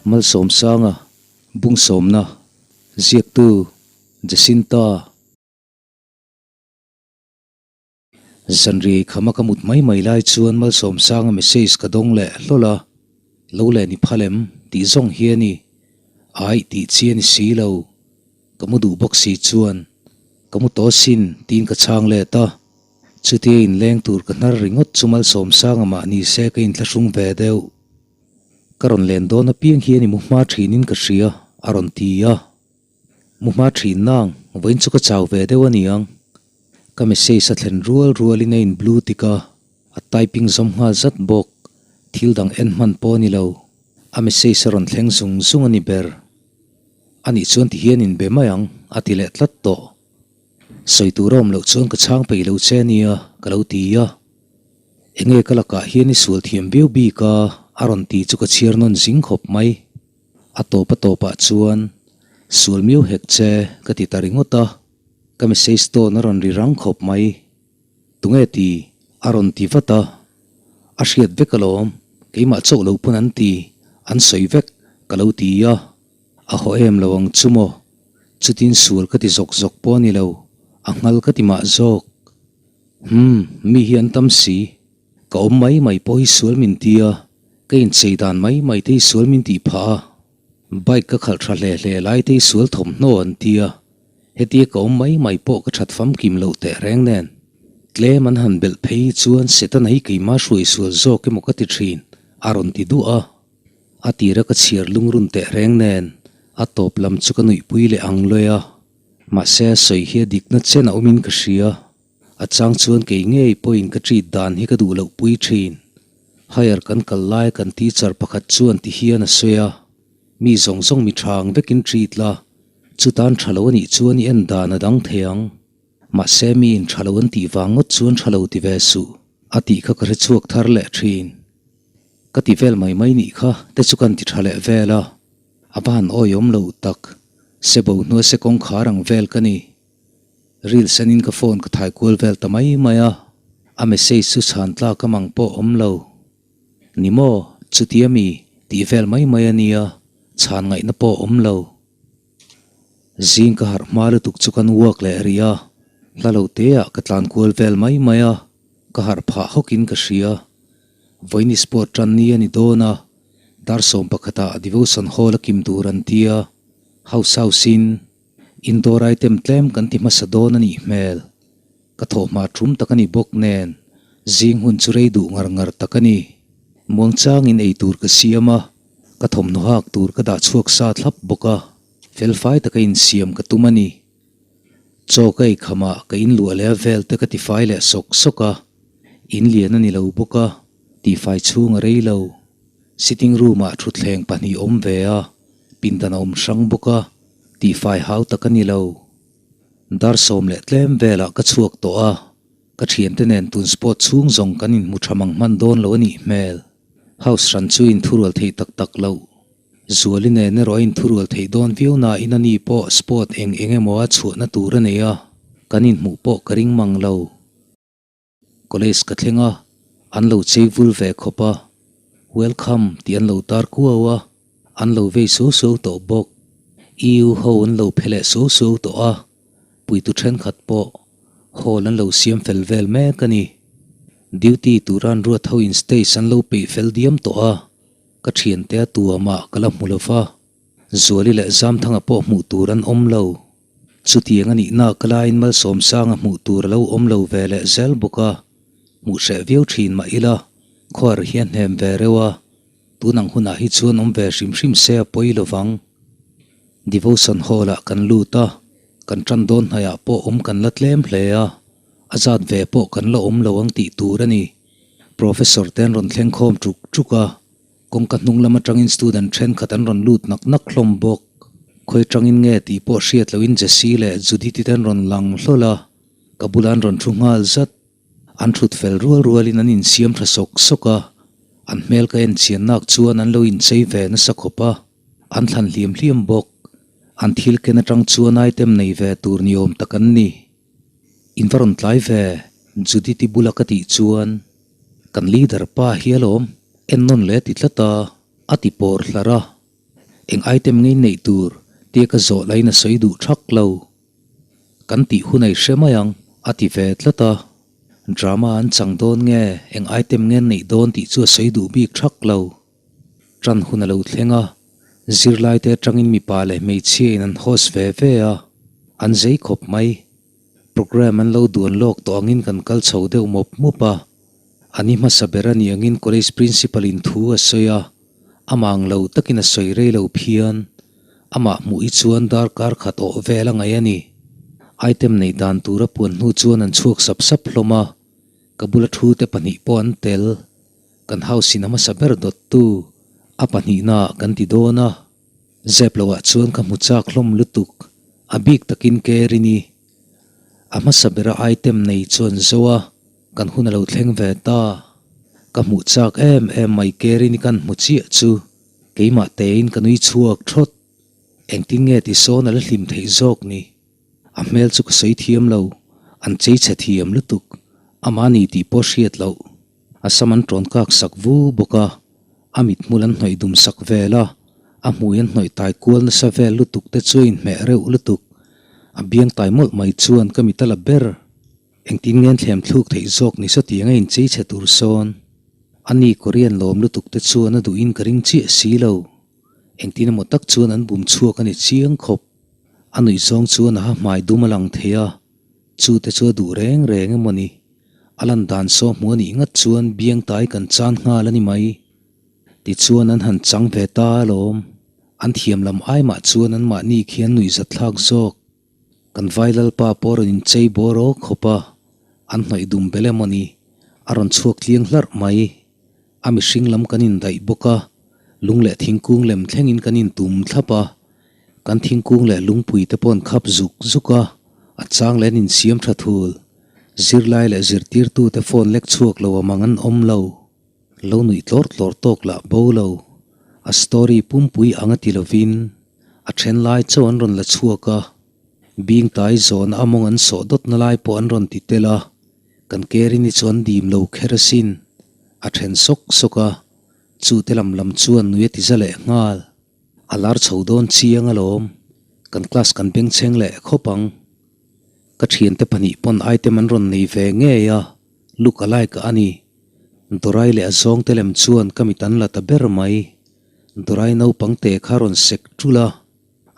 Malsawmsanga, Bungsawmna, Ziaktu, Jacinta. Zanriai khama ka mut mai mai lai chuan Malsawmsanga message ka dawng leh hlawl a, Lo leh ni phal em? tih zawng hi a ni. Aih tih chi a ni si lo. Ka mu duh bawk si chuan ka mu tawh sin tiin ka chhang let a. Chutia inleng tur ka hnar ringawt chu Malsawmsanga mah ni se ka inthlahrung ve deuh. Ka rawn len dawn apiang hian i mu hma thinin ka hria, a rawn ti a. Mu hma thin nang, vawiin chu ka chau ve deuh a niang. Ka message a thlen rual rualin a in blue tik a, a typing zawm nghal zat bawk. Thil dang en hman pawh a ni lo. A message a rawn thleng zung zung a ni ber. Anih chuan ti hian in be mai ang, a ti leh tlat tawh. Sawi tur a awm loh chuan ka chhang peih lo che ania, ka lo ti a. Enge ka lakah hian i sual thiam viau bik a, a rawn ti chu ka chhiar nawn zing khawp mai. A tawp a tawpah chuan, Sual miau hek che, ka ti ta ringawt a. Ka message tawn a rawn ri rang khawp mai. Tunge ti? A rawn ti vat a. A hriat vek alawm, keimah chauh lo pawn an ti, an sawi vek, ka lo ti a. A haw em lo ang chu maw? Chutin sual ka ti zawk zawk pawh a ni lo, a nghal ka ti mah zawk. Humm, mi hi an tam si. Ka awm mai mai pawh hi sual min ti a, ka inchei dan mai mai te hi sual min tih phah a. Bike ka khalh tha hle hle lai te hi sual thawmhnaw an ti a, hetia ka awm mai mai pawh ka that famkim loh teh reng nen. Tlem an han belh phei chuan Setana hi keimah hruai sual zawk emaw ka ti thin, a rawn ti duah a. A tira ka chhiar lungrun teh reng nen a tawp lam chu ka nuihpui leh ang lawi a, mahse a sawi hi a dikna chen a awmin ka hria. A chang chuan kei ngei pawhin ka treat dan hi ka duh loh pui thin. Higher kan kal lai kan teacher pakhat chuan ti hian a sawi a, Mi zawng zawng mi tha ang vekin treat la, chutan tha lo a nih chuan i en dan a dang thei ang. Mahse mi in tha lo an tih vang ngawt chuan tha lo ti ve suh, a tih kha ka hre chhuak thar leh thin. Ka ti vel mai mai nih kha te chu kan ti tha leh vel a, a va han awihawm lo tak, se bo hnua se kawngkhar ang vel ka ni. Ril senin ka phone ka thai kual vel ta mai mai a, a message chu chhan tlak amang pawh awm lo. Ni maw, chutia mi tih vel mai mai a nia, chhan ngaihna pawh awm lo. Zing ka harh hma lutuk chu kan walk leh rih a, hla lo te ah ka tlan kual vel mai mai a, ka harh phah hawkin ka hria. Vawiin sport tan ni a ni dawn a, dar 11 ah devotion hall a kim tur an tia, house house in Indoor item tlem kan ti hmasa dawn a nih hmel. Ka thawhhma thum tak a ni bawk nen, zing hun chu rei duh ngar ngar tak a ni. Muangchangin ei tur ka siam a, ka thawmhnaw hak tur ka dah chhuak sa thlap bawk a, felfai taka insiam ka tum a ni. Chaw ka ei khamah ka inluah leh a vel te ka tifai leh sawk sawk a, in lian a ni lo bawk a, tifai chhung a rei lo. Sitting room-ah thutthleng pahnih awm ve a, pindan a awm hrang bawk a, tihfai hau tak a ni lo. Dar sawm leh tlem velah ka chhuak tawh a, ka thiante nen tun spot chhung zawng kan inhmu tha mang hman dawn lo a nih hmel. House hran chu inthurual theih tak tak loh. Zuali nen erawh a inthurual theih dawn viau nain a ni pawh spot eng eng emaw a chhuahna tur a nei a, kan inhmuh pawh ka ring mang lo. College ka thleng a, an lo chei vul ve khawp a, Welcome tih an lo tar kuau a, an lo vei suau suau tawh bawk. EU ho an lo phe leh suau suau tawh a, puitu thenkhat pawh hall an lo siam fel vel mek a ni. Duty tura an ruat ho in stage an lo peih fel diam tawh a, ka thiante a tuamah ka la hmu lo va, Zuali leh Zamthanga pawh hmuh tur an awm lo. Chutiang a nih nak laiin Malsawmsanga hmuh tur a lo awm lo ve leh zel bawk a, hmuh hreh viau thin mah ila, khuar hi a hnem ve reuh a, tun ang hunah hi chuan awm ve hrim hrim se a pawi lo vang. Devotion Hall-ah kan lut a, kan tan dawn hnaiah pawh awm kan la tlem hle a, a zat ve pawh kan la awm lo ang tih tur a ni. Professor te an rawn thleng khawm ṭuk ṭuk a, Kawngka hnung lam atangin student thenkhat an rawn lut nak nak hlawm bawk. Khawi tangin nge tih pawh hriat lohin Jesse leh Judith-i te an rawn lang hlawl a, ka bulah an rawn thu nghal zat. An thut fel rual rualin an insiam tha sawk sawk a, an hmel ka en chian nak chuan an lo inchei ve nasa khawp a, an thlan hliam hliam bawk. An thil ken atang chuan item nei ve tur ni awm tak an ni. In va rawn tlai ve, Judith-i bula ka tih chuan kan leader pa hi alawm, en nawn leh ti tlat a, a ti pawr hlar a. Eng item ngei neih tur tia ka zawh lahin a sawi duh thak lo. Kan tih hun a i hre mai ang, a ti ve tlat a. Drama an chang dawn nge, eng item nge an neih dawn tih chu a sawi duh bik thak lo. Ṭan hun a lo thleng a, zirlaite aṭangin mipa leh hmeichhia in an host ve ve a, an zei khawp mai. Programme an lo duan lawk tawh angin kan kal chho deuh mawp mawp a. A ni hmasa ber a nih angin college principal in thu a sawi a, amah ang lo takin a sawi rei lo phian. Amah hmuh hi chuan darkar khat awh vel a ngaih a ni. Item nei dan tura puan hnu chuan an chhuak sap sap hlawm a, ka bula thu te pahnih pawh an tel. Kan house in a hmasa ber dawttu a pahnihna ah kan ti dawn a, zep loh ah chuan ka hmu chak hlawm lutuk, a bik takin Kerini. A hmasa bera item nei chuan zo a, kan hun a lo thleng ve ta. Ka hmuh chak em em mai Kerini kan hmu chiah chu keimah tein ka nui chhuak thawt. Engtin nge ti sawn a la hlim theih zawk ni? A hmel chu ka sawi thiam lo, an chei chhe thiam lutuk, amah ni tih pawh hriat loh. A sam an tawn kak sak vu bawk a, a mithmul an hnawih dum sak vel a, a hmui an hnawih tai kual nasa vel lutuk te chu a inhmeh reuh lutuk. A biang tai mawlh mai chuan ka mit a la ber. Engtin nge an thlem thluk theih zawk ni sawtiang a inchei chhe tur sawn. A ni Korean lawm lutuk te chuan a duhin ka ring chiah si lo. Engtin emaw tak chuan an bum chhuak a ni chiang khawp. A nuih zawng chuan a ha hmai dum a lang thei a, chu te chu a duh reng reng emaw ni. A lan dan saw hmu a nih ngat chuan biang tai kan chan nghal a ni mai. Tichuan an han chang ve ta alawm. An thiam lam ai mah chuan anmahni khi an nuihzat thlak zawk. Kan vai lalpa pawh rawn inchei bawr awk khawp a, an hnawih dum bel emaw ni, a rawn chhuak tliang hlarh mai. A mihring lam kan indaih bawk a, lung leh thingkung lem thlengin kan intum thlap a, kan thingkung leh lungpui te pawh an khap zuk zuk a, a chang leh an insiam tha thul. Zirlai leh zirtirtute phone lek chhuak lo a mang an awm lo. Lo nuih tlawr tlawr tawk lah bo lo. A story pumpui ang a ti lovin a then lai chauh an rawn la chhuak a, bing tai zawhna a mawng an sawh dawt na lai pawh an rawn ti tel a, kan Kerini chu an dim lo kher asin. A then sawk sawk a, chute lam lam chuan nui a ti za leh nghal. A lar chho dawn chiang alawm, kan class kan bengchheng leh khawp ang. Ka thiante pahnih pawn item an rawn nei ve ngei a, look alike a ni. Dorai leh a zawngte lem chuan ka mit an la ta ber mai. Dorai naupang te kha rawn sek tul a,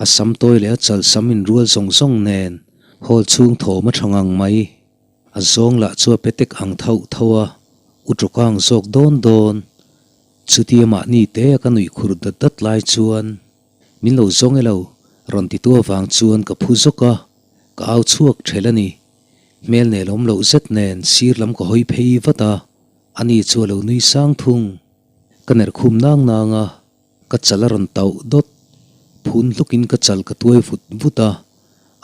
a sam tawi leh a chal sam inrual zawng zawng nen hall chhung thawm a tha ngang mai. A zawng lah chu a pe tek ang thauh thauh a, u tawkang zawk dawn dawn. Chutia mahni te a ka nuih khur dat dat lai chuan min lo zawng e lo rawn ti tu avang chuan ka phu zawk a, ka au chhuak ṭhelh a ni. Hmel nelawm loh zet nen sir lam ka hawi phei vat a, ani chu a lo nui sang thung. Ka ner khum nang nang a, ka chal a rawn tauh dawt. Phun hlukin ka chal ka tuai vut vut a,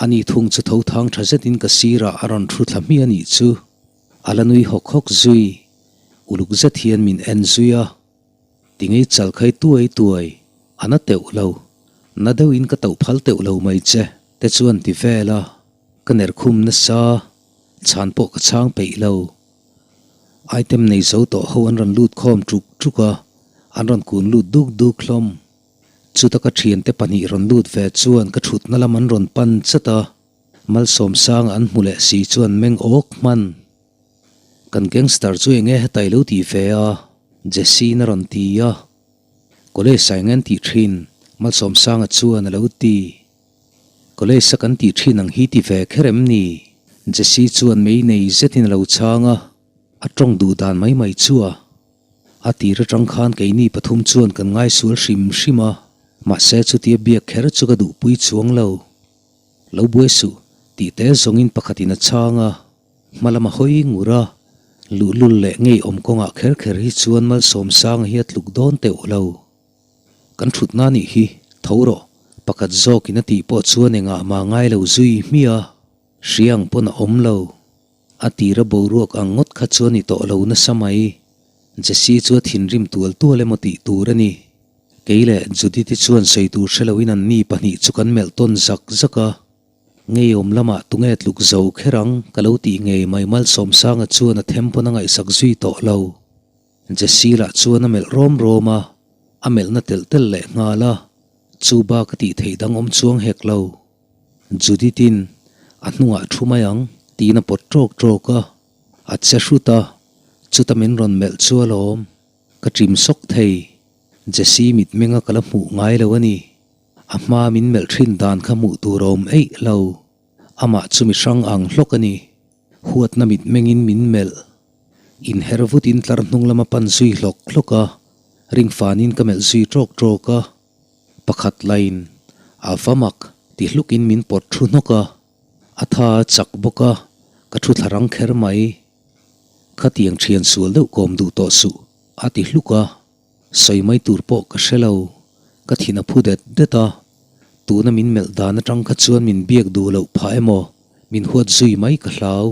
ani thung chu tho thang tha zetin ka sirah a rawn thu thla hmiah a nih chu. A la nui hawk hawk zui, uluk zet hian min en zui a. Tingei chal khai tuai tuai, a na teuh lo, na deuhin ka tauh phal teuh lo mai che te chuan ti vel a, ka ner khum nasa, chhan pawh ka chhang peih lo. Item nei zo tawh ho an rawn lut khawm ṭuk ṭuk a, an rawn kun lut duk duk hlawm. Chuta ka ṭhiante pahnih rawn lut ve chuan ka ṭhutna lam an rawn pan chat a, Malsawmsanga an hmu leh si chuan meng awk hman. Kan gangster chu enge hetai lo tih ve a? Jesse-in a rawn ti a. College ah enge an tih thin? Malsawmsanga chuan a lo ti. College a kan tih thin ang hi ti ve kher em ni? Jesse chuan mei nei zetin a lo chhang a, a tawng duh dan mai mai chu a. A tir atang khan keini pathum chuan kan ngaisual hrim hrim a, mahse chutia biak kher chu ka duhpui chuang lo. Lo buai suh, tih te zawngin pakhatin a chhang a, hma lam a hawi ngur a, luhlul leh ngeiawm kawngah kher kher hi chuan Malsawmsanga hi a tluk dawn teuh lo. Kan thutna nih hi, tho rawh, pakhat zawkin a tih pawh chuan engah mah ngai lo zui hmiah a, hriang pawn a awm lo. A tira boruak ang ngawt kha chuan i tawh lo nasa mai. Jesse chu a thinrim tual tual emaw tih tur a ni. Kei leh Judith-i chuan sawi tur hre loin an ni pahnih chu kan melh tawn zak zak a. Ngeiawm lamah tunge tluk zo kher ang ka lo tih ngei mai Malsawmsanga chuan a them pawn a ngaihsak zui tawh lo. Jesse lah chuan a melh rawm rawm a, a melhna telh telh leh nghal a. Chu bak a tih theih dang awm chuang hek lo. Judith-in a hnungah thu mai ang tiin a pawt ṭawk ṭawk a, a che hrut a, chuta min rawn melh chu alawm. Ka ṭim sawk thei. Jesse mitmenga ka la hmuh ngai lo a ni. A hma min melh ṭhin dan kha hmuh tur a awm eih lo. Amah chu mi hrang ang hlawk a ni. Huatna mitmengin min melh. Inher vutin tlar hnung lama pan zui hlawk hlawk a, ringfanin ka melh zui ṭawk ṭawk a. Pakhat lain a va mak ti hlukin min pawt thu hnawk a, a tha a chak bawk a, ka thu thla rang kher mai. Khatiang thian sual deuh kawm duh tawh suh, a ti hluk a. Sawi mai tur pawh ka hre lo, ka thin a phu det det a, tuna min melh dan atang kha chuan min biak duh loh phah emaw min huat zui mai ka hlau.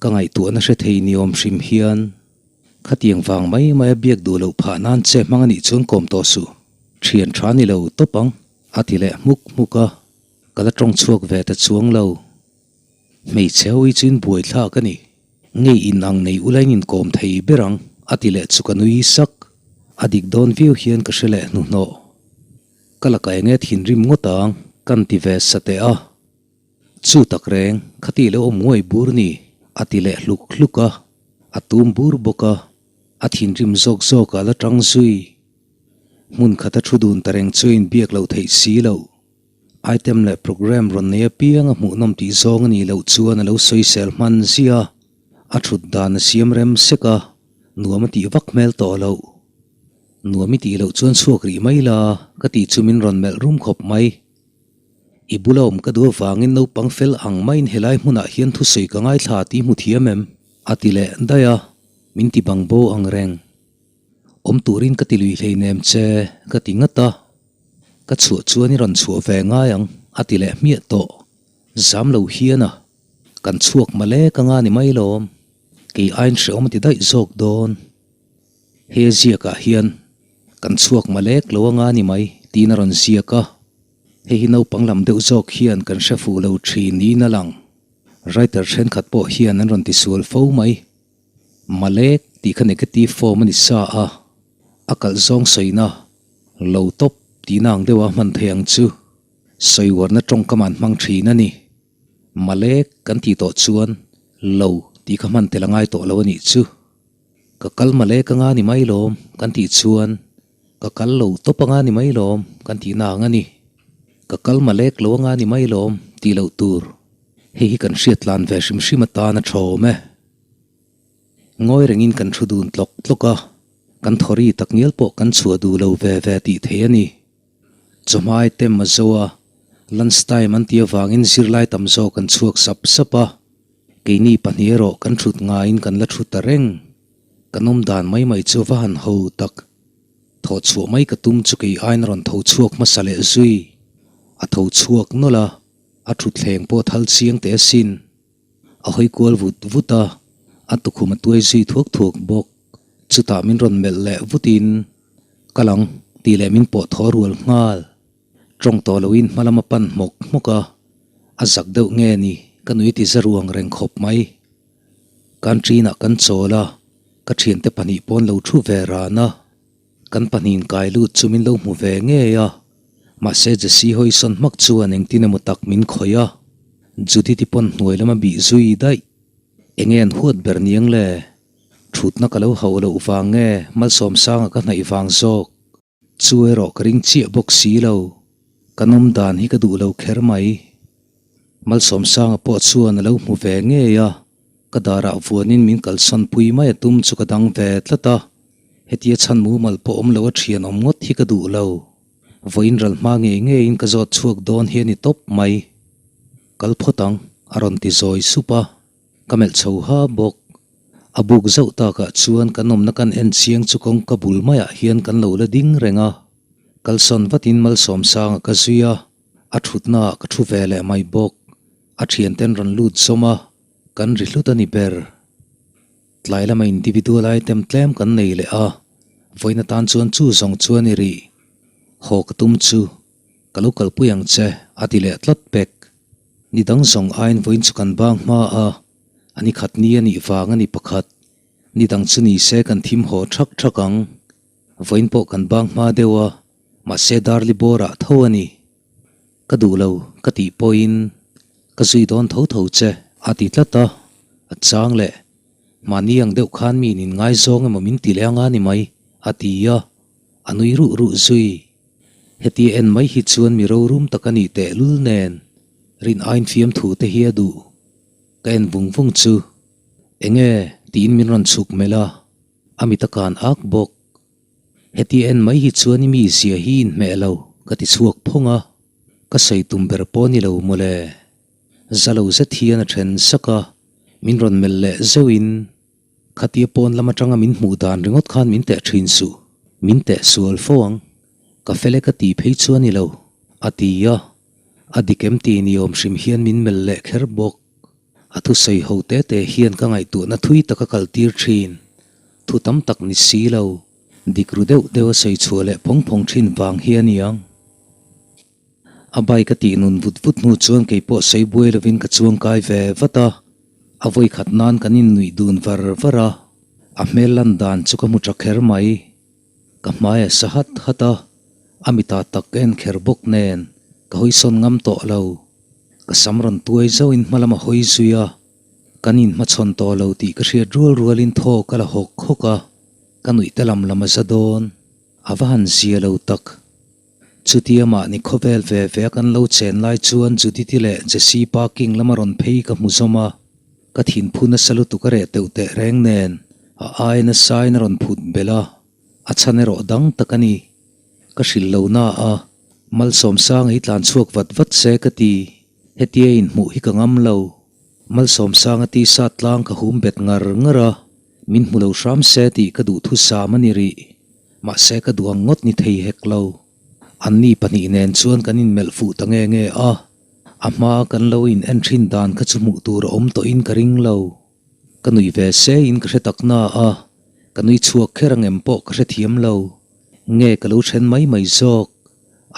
Ka ngaihtuahna hre thei ni awm hrim hian khatiang vang mai mai a biak duh loh phah nan che hmang anih chuan kawm tawh suh, thian tha ni lo tawp ang, a ti leh hmuk hmuk a, ka la tawng chhuak ve ta chuang lo. Hmeichhe ho hi chu in buai thlak a ni. Ngei in ang nei ula in inkawm thei ber ang, a ti leh chu ka nui sak. A dik dawn viau hian ka hre leh hnuhnawh. Ka laka enge thinrim ngawt ang, kan ti ve sa teh a. Chu tak reng, khati lo awm nguai bur ni, a ti leh hluk hluk a. A tum bur bawk a, a thinrim zawk zawk ah la tang zui. Hmun khata thu dun ta reng chu in biak loh theih si loh. Item leh programme rawn nei apiang a hmuhnawm tih zawng a nih loh chuan a lo sawisel hman ziah a, a thut dan a siam rem sek a, nuam a tih vak hmel tawh loh. Nuam i tih loh chuan chhuak rih mai la, ka tih chu min rawn melh rum khawp mai. I bula awm ka duh avangin naupang fel ang maiin helai hmunah hian thusawi ka ngaithla tih hmu thiam em? A ti leh daih a, min ti bang bo ang reng. Awm turin ka ti lui hleinem che, ka ti ngat a. Ka chhuah chuan i rawn chhuah ve ngai ang, a ti leh hmiah tawh. Zam lo hian a, kan chhuak male ka nga ni mai lawm. Kei aiin hrehawm a ti daih zawk dawn. He ziakah hian kan chhuak malek lo anga ni mai tiin a rawn ziak a. Hei hi naupang lam deuh zawk hian kan hre fuh lo thin niin a lang. Writer thenkhat pawh hian an rawn tisual fo mai. Malek tih kha negative form a ni sa a, a kalh zawng sawina lo tawp tihna ang deuha hman thei ang chu sawiuarna tawngkam an hmang thin a ni. Malek kan tih tawh chuan lo tih kha hman tel a ngai tawh lo a nih chu. Ka kal malek anga ni mai lawm kan tih chuan ka kal lo tawp anga ni mai lawm kan tihna ang a ni. Ka kal malek lo anga ni mai lawm tih loh tur. Hei hi kan hriat tlan ve hrim hrim atan a thawm e. Ngawi rengin kan thu dun tlawk tlawk a, kan thawri tak ngial pawh kan chhuah duh lo ve ve tih thei a ni. Chawhmai tem a zo a, lunch time an tih avangin zirlai tam zawk an chhuak sap sap a, keini pahnih erawh kan thut ngaiin kan la thu ta reng. Kan awm dan mai mai chu va han ho tak. Thawh chhuah mai ka tum chu kei aiin a rawn tho chhuak hmasa leh zui. A tho chhuak nawlh a, a thutthleng pawh a thal chiang teh asin. A hawi kual vut vut a, a tukhum a tuai zui thuak thuak bawk. Chutah min rawn melh leh vutin, Kal ang, tih leh min pawh thaw rual nghal. Tawng tawh loin hma lam a pan hmawk hmawk a, a zak deuh nge ni, ka nui ti za ruang reng khawp mai. Canteen-ah kan chawl a, ka thiante pahnih pawn lo thu ve ran a. Kan pahnihin kai lut chu min lo hmu ve ngei a, mahse Jesse hawisawn hmak chuan engtin emaw tak min khawih a, Judith-i pawn hnuai lama bih zui daih. Enge an huat ber niang le? Thutna ka lo hauh loh vang nge Malsawmsanga ka hnaih vang zawk? Chu erawh ka ring chiah bawk si lo. Ka nawm dan hi ka duh lo kher mai. Malsawmsanga pawh chuan a lo hmu ve ngei a, ka darah vuanin min kalsawn pui mai a tum chu ka dang ve tlat a, hetia chhan mumal pawh awm lo a thian awm ngawt hi ka duh lo. Vawiin ral hma ngei ngeiin ka zawt chhuak dawn hi a ni tawp mai. Kal phawt ang, a rawn ti zawi sup a, ka melh chho ha bawk. A buk zauh takah chuan kan awmna kan en chiang chu kawngka bul maiah hian kan lo la ding reng a, kalsawn vatin Malsawmsanga ka zui a, A thutnaah ka thu ve leh mai bawk. A thianten rawn lut zawm a, kan ri hlut a ni ber. Tlai lama individual item tlem kan nei leh a, vawiin atan chuan chu zawng chu a ni rih. Haw ka tum chu, ka lo kalpui ang che, a ti leh tlat pek. Ni dang zawng aiin vawiin chu kan bang hma a, a ni khat ni a nih vang a ni pakhat. Ni dang chu ni se kan thim haw thak thak ang. Vawiin pawh kan bang hma deuh a. Mahse Darli bawrah tho a ni. Ka duh lo ka tih pawhin ka zui dawn tho tho che a ti tlat a, a chang leh. Mahni ang deuh khan mi in ngaizawng emaw min ti leh anga ni mai a ti a, a nui ruh ruh zui. Hetia en mai hi chuan mi rorum tak a nih tehlul nen rin ain fiamthu te hi a duh. Ka en vung vung chu enge tiin min rawn chhuk melh a, a mit a kan ak bawk. Hetia en mai hi chuan i mi zia hi inhmeh lo ka ti chhuak phawng a, ka sawi tum ber pawh ni lo mawle. Za lo zet hian a then sak a, min rawn melh leh zeuhin khatia pawn lam atanga min hmuh dan ringawt khan min teh thin suh, min teh sual fo ang, ka fel e ka ti phei chu a ni lo, a ti a, a dik em ti ni awm hrim hian min melh leh kher bawk. A thusawi ho te te hian ka ngaihtuahna thui tak a kaltir thin. Thu tam tak ni si lo, dik ru deuh deuh a sawi chhuah leh phawng phawng thin vang hi a ni ang. A bike a tih nun vut vut hnu chuan kei pawh sawi buai lovin ka chuang kai ve vat a, a vawi khat nan kan innuih dun var var a, a hmel lan dan chu ka hmu tha kher mai. Ka hmai a sa hat hat a, a mitah tak ka en kher bawk nen ka hawi sawn ngam tawh lo. Ka sam rawn tuai zauhin hma lam a hawi zui a, kan inhmachhawn tawh lo tih ka hriat rual rualin thaw ka la hawk hawk a, ka nuih te lam lam a za dawn. A va han zia lo tak. Chutia mahni khawvel ve ve a kan lo chen lai chuan Judith-i leh Jessie parking lama rawn phei ka hmu zawm a, ka thinphu nasa lutuk a reh teuh teh reng nen a ai nasain a rawn phut belh a, a chhan erawh dang tak a ni. Ka hrilh lo na a, Malsawmsanga hi tlan chhuak vat vat se ka ti, hetia inhmuh hi ka ngam lo. Malsawmsanga tisa tlang ka hum bet ngar ngar a, min hmu lo hram se tih ka duhthusam a ni rih. Mahse ka duh ang ngawt ni thei hek lo. Anni pahnih nen chuan kan inmelh fuh ta nge nge a, a hmaa kan lo in en thin dan kha chu hmuh tur a awm tawhin ka ring lo. Ka nui ve se in ka hre tak na a, ka nui chhuak kher angem pawh ka hrethiam lo. Nge ka lo then mai mai zawk.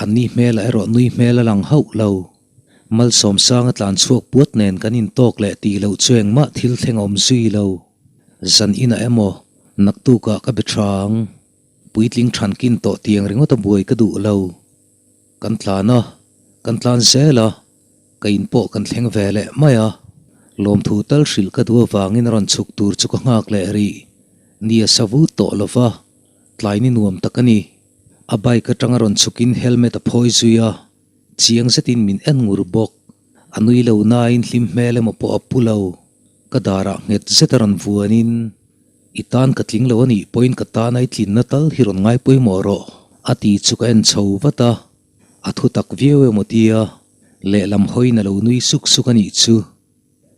Anni hmelah erawh nui hmel a lang hauh lo. Malsawmsanga tlan chhuak puat nen kan intawk leh tih loh chu engmah thil thleng a awm zui lo. Zan inah emaw naktukah ka be tha ang. Puitling thankin tawh tiang ringawt a buai ka duh lo. Kan tlan a, kan tlan zel a, ka in pawh kan thleng ve leh mai a. Lawmthu tal hrilh ka duh avangin a rawn chhuk tur chu ka nghak leh rih. Ni a sa vut tawh lo va, tlai ni nuam tak a ni. A bike atanga rawn chhukin helmet a phawi zui a. Chiang zetin min en ngur bawk. A nui lo nain hlim hmel emaw pawh a pu lo. Ka darah nghet zet a rawn vuanin, I tan ka tling lo a nih pawhin ka tana i tlinna tal hi rawn ngai pawimawh rawh, a ti chu ka en chho vat a. A thu tak viau emaw tia lehlam hawiin a lo nui suk suk a nih chu.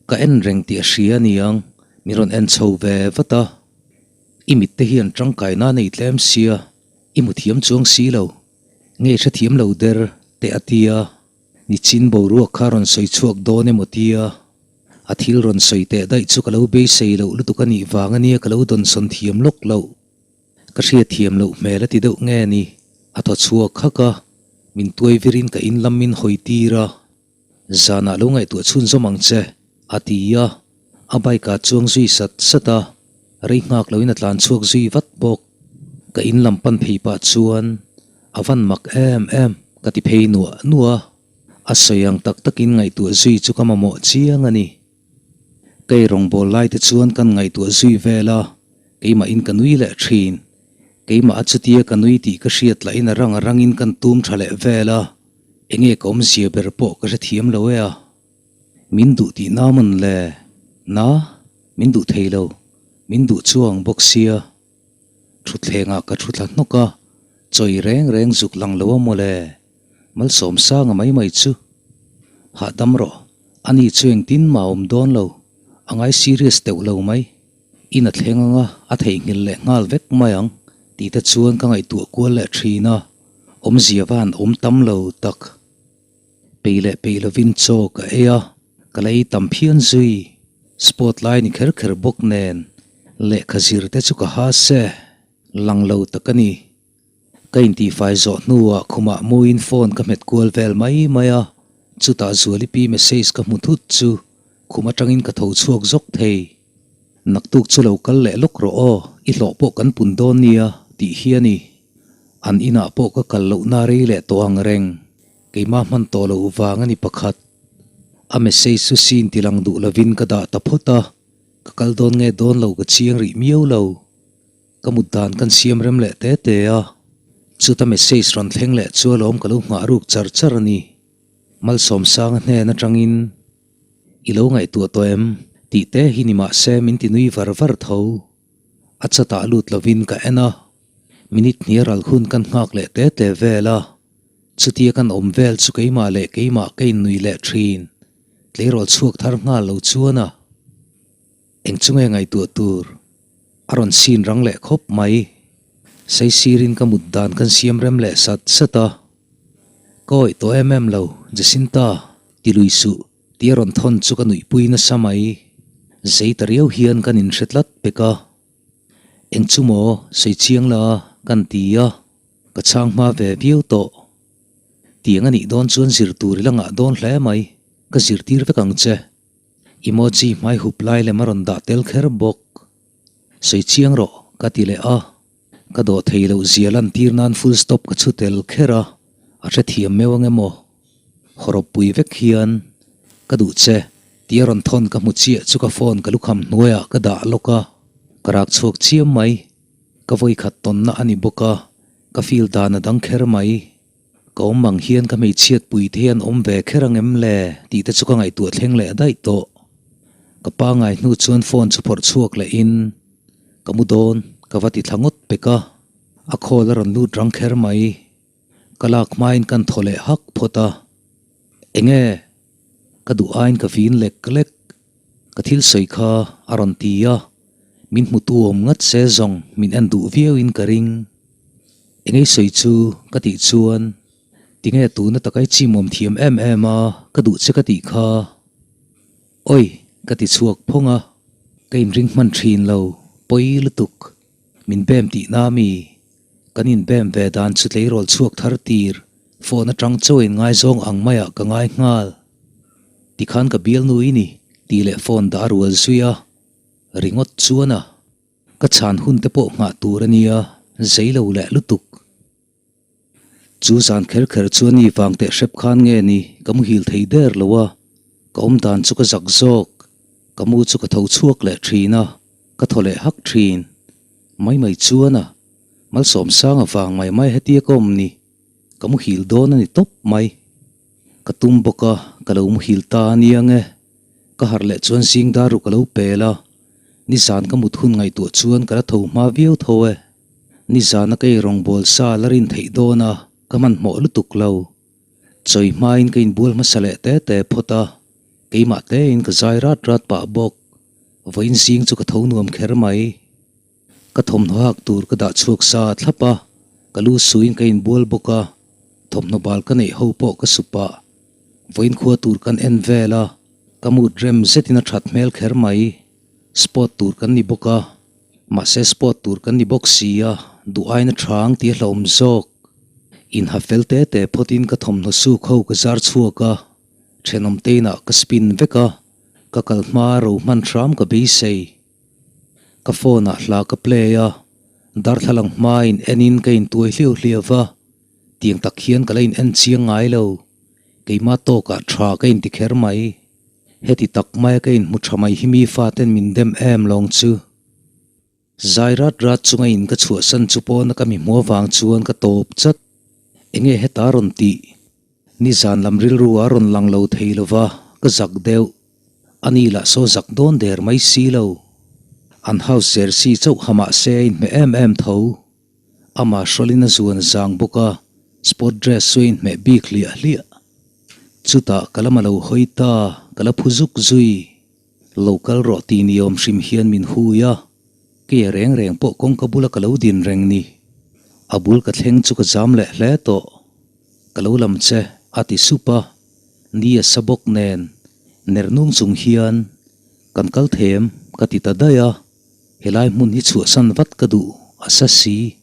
Ka en reng tih a hria a niang, min rawn en chho ve vat a. I mitte hian tangkaina a nei tlem sia, i hmu thiam chuang si lo. Nge hrethiam lo der teh a tia, nichin boruak kha rawn sawi chhuak dawn emaw tia, a thil rawn sawi teh daih chu ka lo beisei loh lutuk a nih vang ania ka lo dawnsawn thiam lawk loh. Ka hriatthiam loh hmel a ti deuh nge ni, a thaw chhuak hak a, min tuai virin ka in lam min hawi tir a. Zanah lo ngaihtuah chhunzawm ang che, a ti a, a bike ah chuang zui sat sat a, rei nghak loin a tlan chhuak zui vat bawk. Ka in lam pan phei pah chuan a van mak em em ka ti phei nuah nuah a, a sawi ang tak takin ngaihtuah zui chu ka mamawh chiang a ni. Ka ei rawngbâwl lai te chuan kan ngaihtuah zui vel a, keimahin ka nui leh ṭhin. Keimah a chutia ka nui tih ka hriat lahin a rang a rangin kan tum ṭha leh vel a. Enge ka awmzia ber pawh ka hrethiam lo e a. Min duh tih na mawn le? Na, min duh thei lo. Min duh chuang bawk sia. Thutthlengah ka thu thla hnawk a, chawi reng reng zuk lang lo a maw le? Malsawmsanga mai mai chu. Hahdam rawh, ani chu engtin mah a awm dawn lo, a ngai serious deuh lo mai. In a thleng anga a theihnghilh leh nghal vek mai ang tih te chuan ka ngaihtuah kual leh thin a, awmzia va han awm tam lo tak. Peih leh peih lovin chaw ka ei a, ka la ei tam phian zui. Sport lai ni kher kher bawk nen lehkha zir te chu ka ha se, lang lo tak a ni. Ka intihfai zawh hnuah khumah muin phone ka hmet kual vel mai mai a, chutah Zualipi message ka hmu thut chu khum atangin ka tho chhuak zawk thei. Naktuk chu lo kal leh lawk rawh aw, i hlawh pawh kan pun dawn nia tih hi a ni. An inah pawh ka kal lohna rei leh tawh ang reng. Keimah hman tawh loh vang a ni pakhat. A message chu scene ti lang duh lovin ka dah ta phawt a, ka kal dawn nge dawn lo ka chiang rih miau lo. Ka mut dan kan siam rem leh te te a, chuta message rawn thleng leh chu alawm ka lo nghah ruk char char a ni. Malsawmsanga hnen atangin I lo ngaihtuah tawh em? tih te hi ni mah se min ti nui var var tho. A chatah lut lovin ka en a, minute hnial ral hun kan nghak leh te te vel a, chutia kan awm vel chu keimah leh keimah ka innui leh thin. Tleirawl chhuak thar nghal lo chuan a. Eng chu nge ngaihtuah tur? A rawn sin rang leh khawp mai. Saisirin ka mut dan kan siam rem leh sat sat a. Ka awih tawh em em lo, Jacinta, ti lui suh, tih a rawn thawn chu ka nuihpui nasa mai. Zei ta riau hian kan inhre tlat pek a. Eng chu maw, sawi chiang la, kan ti a. Ka chhang hma ve viau tawh. Tiang a nih dawn chuan zir tur i la ngah dawn hle mai, ka zirtir vek ang che. Emoji hmai hup lai lem a rawn dah tel kher bawk. Sawi chiang rawh, ka ti leh a. Ka dawh thei loh zia lantir nan full stop ka chhu tel kher a, a hrethiam meuh ang emaw? Hawrawp pui vek hian, Ka duh che, tih a rawn thawn ka hmu chiah chu ka phone ka lukham hnuaiah ka dah lawk a, ka rak chhuak chiam mai. Ka vawikhat tawnna a ni bawk a, ka feel dan a dang kher mai. Ka awm ang hian ka hmeichhiat pui te hian awm ve kher ang em le tih te chu ka ngaihtuah thleng leh daih tawh. Ka pangai hnu chuan phone chu phawrh chhuak leh in ka mu dawn ka va ti thla ngawt pek a, a call a rawn lut rang kher mai. Ka lak hmain kan thaw leh hak phawt a, Enge? Ka duh aiin ka vin lek lek. Ka thil sawi kha a rawn ti a, min hmutu awm ngat se zawng min en duh viauin ka ring. Engei sawi chu ka tih chuan tinge tuna taka i chimawm thiam em em a, ka duh che ka tih kha. Oi! Ka ti chhuak phawng a, ka inring hman thin lo, pawi lutuk. Min bem tihna mi? Kan inbem ve dan chu tleirawl chhuak thar tir, phone atang chaw in ngaizawng ang maiah ka ngai nghal. Tikhan ka bialnu i ni tih leh phone dah a rual zui a, ringawt chuan a. Ka chhan hun te pawh nghah tur a nia, zei lo leh lutuk. Chu zan kher kher chuan ni vang teh hrep khan nge ni ka muhil thei der lo a, ka awm dan chu ka zak zawk. Ka mu chu ka tho chhuak leh thin a, ka thaw leh hak thin. Mai mai chuan a, Malsawmsanga vang mai mai hetia ka awm ni, ka muhil dawn a ni tawp mai. Ka tum bawk a, ka lo muhil ta a nia nge. Ka harh leh chuan zing dar ruk a lo pel a, nizan ka mut hun ngaihtuah chuan ka la tho hma viau tho e. Nizana ka ei rawngbawl sa la rin theih dawn a, ka hmanhmawh lutuk lo. Chawi hmain ka inbual hmasa leh te te phawt a, keimah tein ka zai rat rat pah bawk. Vawiin zing chu ka tho nuam kher mai. Ka thawmhnaw hak tur ka dah chhuak sa thlap a, ka lu suin ka inbual bawk a, thawmhnaw bal ka neih ho pawh ka su pah. Vawiin khua tur kan en vel a, ka mood rem zetin a that hmel kher mai. Sport tur kan ni bawk a, mahse sport tur kan ni bawk si a, duh aina thang tih a hlauhawm zawk. Inha fel te te phawtin ka thawmhnaw suk ho ka zar chhuak a, thenawm te inah ka spin vek a, ka kal hma ro hman hram ka beisei. Ka phone ah hla ka play a, darthlalang hmain enin ka intuai hliau hliau va, tiang tak hian ka la in en chiang ngai lo, keimah tawkah tha ka inti kher mai. Heti tak maia ka inhmu tha mai hi mi faten min dem em lawng chu. Zai rat rat chunga in ka chhuahsan chu pawna ka mi hmu avang chuan ka tawp chat. Enge heta rawn tih? Nizan lam rilru a rawn lang lo thei lova, ka zak deuh. Ani lah saw zak dawn der mai si lo. An house jersey chauh ha mah se a inhmeh em em tho. Ama hrawlin a zuan zang bawk a, sport dress chu a inhmeh bik hliah hliah. Chutah ka lam a lo hawi ta, ka la phu zuk zui. Lo kal rawh tih ni awm hrim hian min hui a, kei a reng reng pawh kawngka bula ka lo din reng ni. A bul ka thleng chu ka zam leh hle tawh. Ka lo lam che, a ti sup a. Ni a sa bawk nen, ner nung chung hian, Kan kal them, ka ti ta daih a, helai hmun hi chhuahsan vat ka duh, a sa si.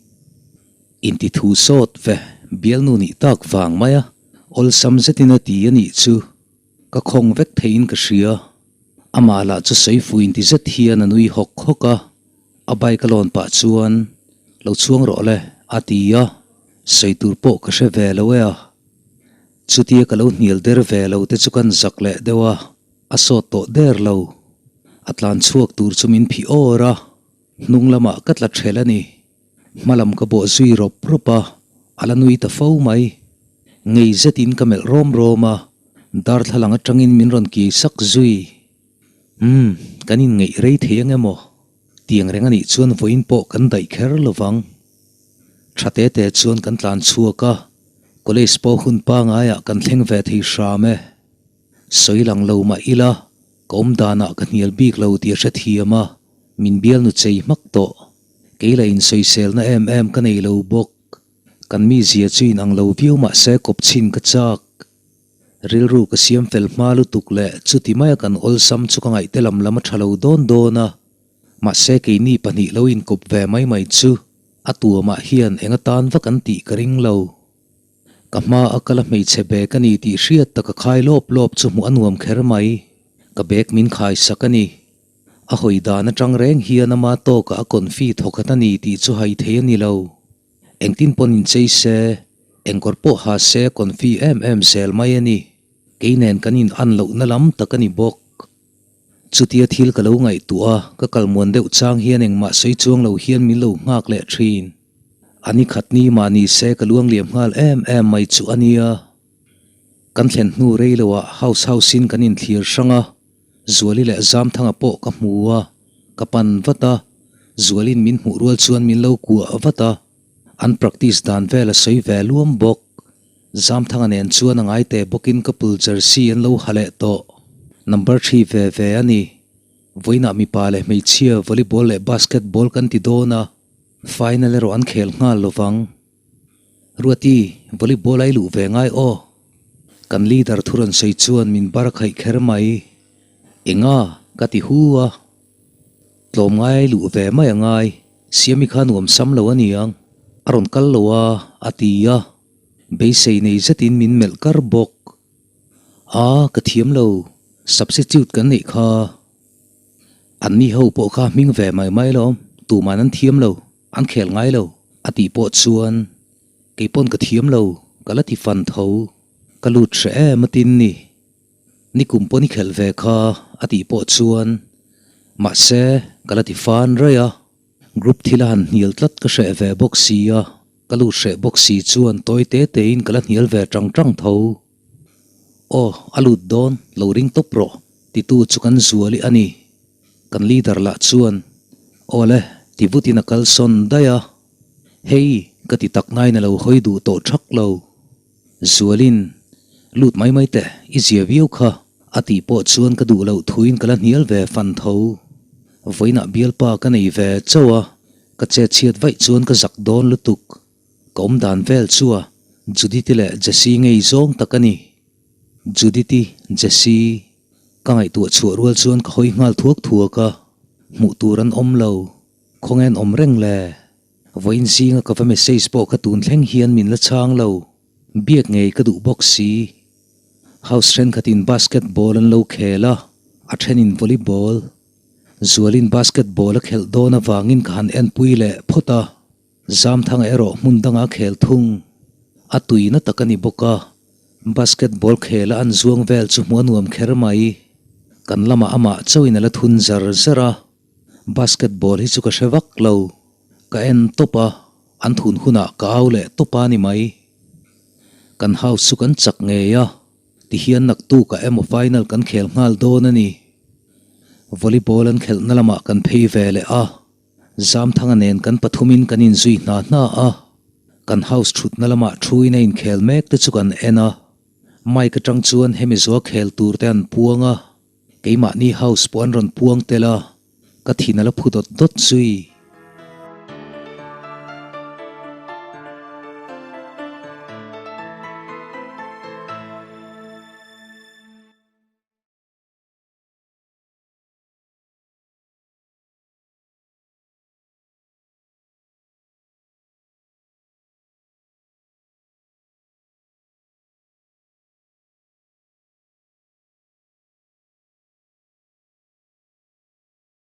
Inti thu sawt ve, bialnu nih tak vang mai a, awlsam zetin a ti a nih chu. Ka khawng vek theiin ka hria. Amah lah chu sawi fu inti zet hian a nui hawk hawk a, a bike a lawn pah chuan, Lo chhuang rawh le, a ti a. Sawi tur pawh ka hre ve lo e a. Chutia ka lo hnial der ve lo te chu kan zak leh deuh a, a sawt tawh der lo. A tlan chhuak tur chu min phih awr a, hnung lamah ka tla ṭhelh a ni. Hma lam ka bawh zui rawp rawp a, a la nui ta fo mai. Ngei zetin ka melh rawm rawm a, darthlalang atangin min rawn kiai sak zui. Umm, kan inngeih rei thei ang emaw? Tiang reng a nih chuan vawiin pawh kan daih kher lo vang. Tha te te chuan kan tlan chhuak a, college pawh hun pangaiah kan thleng ve thei hram e. Sawi lang lo mah ila, ka awm danah ka hnial bik lo tih a hrethiam a, min bialnu chei hmak tawh. Kei la insawiselna em em ka nei lo bawk. Kan mizia chu inang lo viau mah se kawp chhin ka chak. Rilru ka siam fel hma lutuk leh chuti maia kan awlsam chu ka ngaihte lam lam a tha lo dawn dawn a. Mahse keini pahnih lo inkawp ve mai mai chu a tuamah hian eng atan vak an tih ka ring lo. Ka hma a kal a hmeichhe bag a ni tih hriat tak a khai lawp lawp chu hmuh a nuam kher mai. Ka bag min khai sak a ni. A hawi dan atang reng hian ama tawkah a confi thawkhat a ni tih chu hai thei a ni lo. Engtin pawn inchei se, engkawr pawh ha se a confi em em zel mai a ni. Kei nen kan in an lohna lam tak a ni bawk. Chutia thil ka lo ngaihtuah a, ka kal muan deuh chang hian engmah sawi chuang lo hian min lo nghak leh thin. A ni khat ni mah ni se ka luang liam nghal em em mai chu a nia. Kan thlen hnu rei loah house house in kan inthlir hrang a, Zuali leh Zamthanga pawh ka hmu a, ka pan vat a, Zualin min hmuh rual chuan min lo kuah vat a, an practice dan vel a sawi ve luam bawk. Zamthanga nen chuan a ngai teh bawkin ka pul jersey an lo ha leh tawh. Number thi ve ve a ni. Vawiinah mipa leh hmeichhia volleyball leh basketball kan ti dawn a, final erawh an khel nghal lovang. Ruati, volleyball a i luh ve ngai aw. Kan leader thu rawn sawi chuan min bar a khaih kher mai. Enga? ka ti hu a. Tlawmngai a i luh ve mai a ngai. Siami kha nuam sam lo a niang. A rawn kal lo a, a ti a. Beisei nei zetin min melh kar bawk. A, ka thiam lo. Substitute kan neih kha. Anni ho pawh kha hming ve mai mai lawm. Tuman an thiam lo. An khel ngai lo. A tih pawh chuan kei pawn ka thiam lo, ka la ti fan tho. Ka lut hreh em a tin ni. Nikum pawn i khelh ve kha a tih pawh chuan mahse ka la ti fan raih a. Group thil a han hnial tlat ka hreh ve bawk si a, ka lut hreh bawk si chuan tawi te tein ka la hnial ve tang tang tho. Aw, a lut dawn, lo ring tawp rawh, titu chu kan zual i a ni. Kan leader lah chuan, Aw le, ti vutin a kalsawn daih a. Hei, ka ti tak nain a lo hawi duh tawh thak lo. Zualin, Lut mai mai teh, i zia viau kha, a tih pawh chuan ka duh loh thuin ka la hnial ve fan tho. Vawiinah bialpa ka nei ve chauh a, ka chet chhiat vaih chuan ka zak dawn lutuk. Ka awm dan vel chu a Judith-i leh Jessie ngei zawng tak a ni. Judith-i, Jessie, ka ngaihtuah chhuah rual chuan ka hawi nghal thuak thuak a, hmuh tur an awm lo. Khawnge an awm reng le? Vawiin zinga ka va message pawh kha tun thleng hian min la chhang lo. Biak ngei ka duh bawk si. House thenkhatin basketball an lo khel a, a thenin volleyball. Zualin basketball a khelh dawn avangin ka han enpui leh phawt a. Zamthanga erawh hmun danga khel thung. A tuina tak a ni bawk a, basketball khela an zuang vel chu hmuh a nuam kher mai. Kan lamah amah chauhin a la thun zar zar a. Basketball hi chu ka hre vak lo. Ka en tawp a, an thun hunah ka au leh tawp a ni mai. Kan house chu kan chak ngei a, tihian naktukah emaw final kan khel nghal dawn a ni. Volleyball an khelhna lamah kan phei ve leh a, Zamthanga nen kan pathumin kan inzui hna hna a, kan house thutna lamah thuin a inkhel mek te chu kan en a. Mike atang chuan hemi zual khel tur te an puang a. Keimahni house pawh an rawn puang tel a, ka thin a la phu dawt dawt zui.